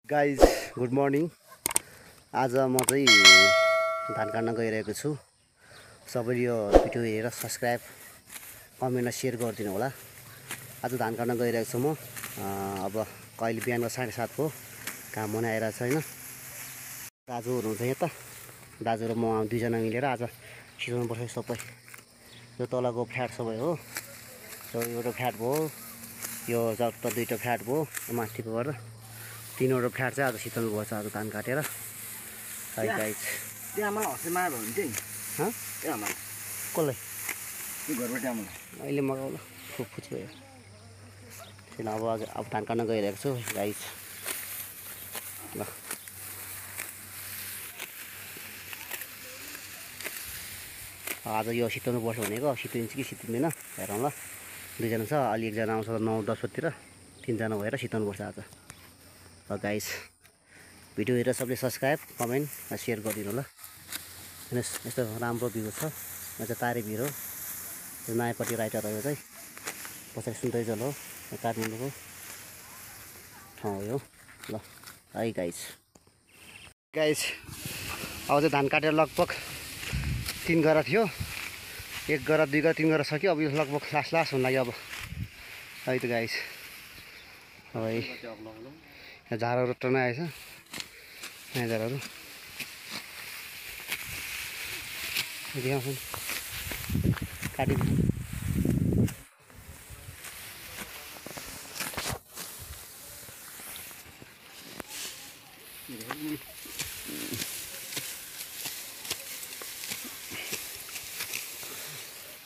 Guys good morning. आज म चाहिँ धान काट्न गइरहेको छु। सबैले यो भिडियो हेरेर सब्सक्राइब कमेन्ट र सेयर गरिदिनु होला। आज धान काट्न गइरहेको छु म। अब कहिले बिहानको 7:30 हो, काम हुन आइरहेको छैन। दाजु हुनुहुन्छ यता, दाजु र म दुईजना मिलेर आज छिराउनु पर्छ सबै। यो तलको फ्ल्याट सबै हो, यो एउटा फ्ल्याट भयो, यो जता दुईवटा फ्ल्याट भयो, माथिको गरेर तीनवटा फ्ल्याट चाहिँ आज शीतल पर्छ आज धान काटेर। है गाइज त्यहाँ मलाई हँसे माया भयो भने चाहिँ त्यहाँ मलाई कसलाई त्यो घरबाट आउनु अहिले मगाउला फुच्छु भयो। छैन अब धान काट्न गइरहेको छु गाइज। ल आज यो शीतल्नु पर्छ भनेको, शीतिन्छ कि शीतिँदैन हेरौँ ल। दुईजना छ, अलि एकजना आउँछ 9-10 बजीतिर, तिनजना भएर शीतल्नु पर्छ आज। ल गाइस भिडियो हेरेर सबले सब्सक्राइब कमेन्ट र सेयर गरिदिनु होला। हेर्नुहोस् यस्तो राम्रो भ्यू छ। यहाँ चाहिँ तारे भिर हो, यो नयाँपट्टि राइटर हो, चाहिँ पछाडि सुन्दरजल हो, काठमाडौँको ठाउँ हो यो। ल है गाइस अब चाहिँ धान काटेर लगभग 3 गरा थियो, 1 गरा 2 गरा 3 गरा सक्यो। अब यो लगभग लास्ट हुन लाग्यो अब। है त गाइस अब यहाँ झारहरू टर्न आएछ, यहाँ झारहरू देखाउँछ काटिदिनु।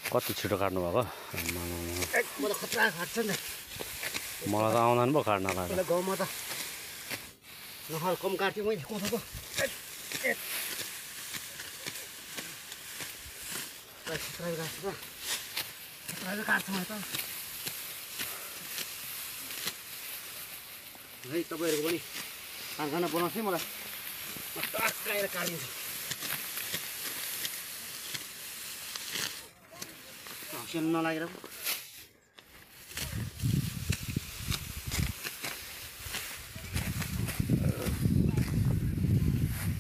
कति छिटो काट्नु भएको? म त खतरा काट्छ नि, मलाई त आउँदैन पो काट्न लाग्यो। गाउँमा त नहल कम काट्यो मैले कोथोको। खतराले काट्छु मैले त। है तपाईँहरूको पनि खाना बनाउँछ है, मलाई टक्काएर काटिदिन्छु। हँसिया नलागेर पो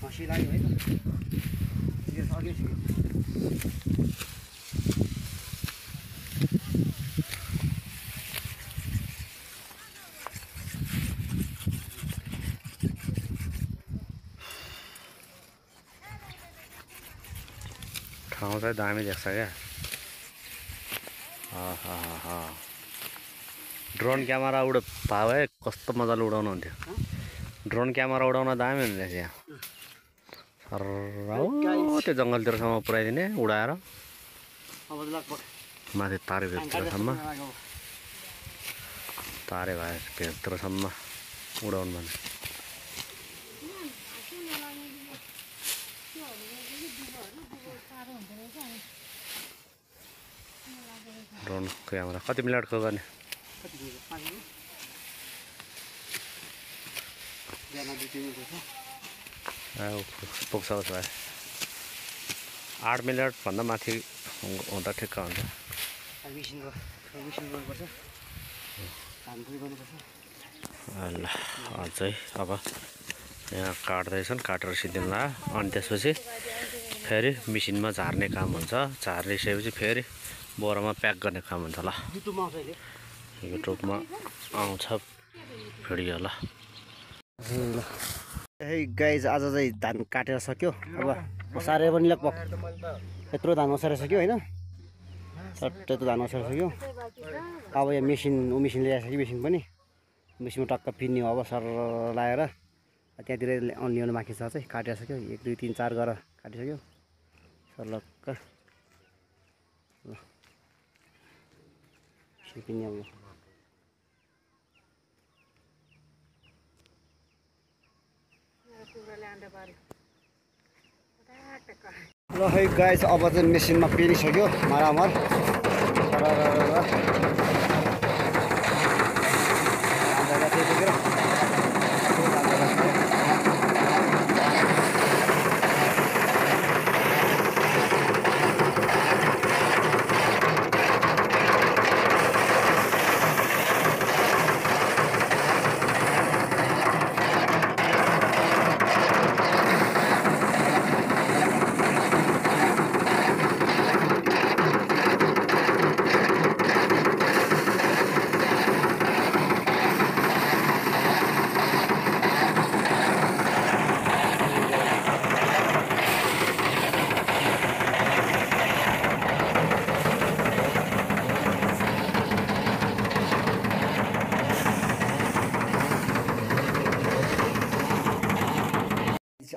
हँसी लाग्यो है त। यो सक्यो ठाउँ चाहिँ दामी देख्छ क्या। ड्रोन क्यामेरा भए भए कस्तो मजाले उडाउनु हुन्थ्यो। ड्रोन क्यामेरा उडाउन दामी हुने रहेछ यहाँ। त्यो जङ्गलतिरसम्म पुऱ्याइदिने उडाएर अब लगभग माथि तारे भेगतिरसम्म, तारे भेगतिरसम्म उडाउनु भने। ड्रोन क्यामेरा कति मिनटको गर्ने? पुग्छ उसो भए 8 मिनटभन्दा माथि हुँदा ठिक्क हुन्छ। ल अझै अब यहाँ काट्दैछन्, काटेर सिद्धिनु ला। अनि त्यसपछि फेरि मेसिनमा झार्ने काम हुन्छ। झारिसकेपछि फेरि बोरामा प्याक गर्ने काम हुन्छ। ल युट्युबमा आउँछ भिडियो। ल है गाइज आज चाहिँ धान काटेर सक्यो। अब ओसारे पनि लगभग यत्रो धान ओसारेर सक्यो होइन, त्यत्रो धान ओसारेर सक्यो। अब यहाँ मेसिन ल्याइसक्यो, मेसिन पनि मेसिनमा टक्क पिन्ने हो। अब सर लगाएर त्यहाँतिर ल्याउनु बाँकी छ, चाहिँ काटेर सक्यो। 1 2 3 4 गरेर काटिसक्यो सर्लक्क। ल पिन्ने अब ल है गाइस अब चाहिँ मेसिनमा पिनिसक्यो मरामर।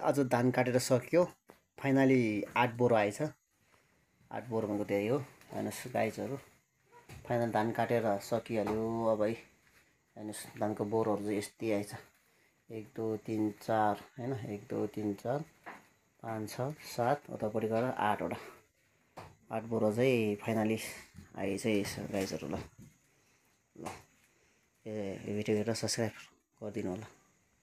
आज धान काटेर सकियो फाइनली 8 बोरो आएछ 8 बोरो भनेको त्यही हो हेर्नुहोस् गाइजहरू फाइनल धान काटेर सकिहाल्यो अब है हेर्नुहोस् धानको बोरोहरू चाहिँ यस्तै आएछ 1 2 3 4 हैन 1 2 3 4 5 6 7 उतापट्टि गएर 8 वटा 8 बोरो चाहिँ फाइनली आएछ गाइजहरू ल भिडियो हेरेर सब्स्क्राइब गरिदिनु होला।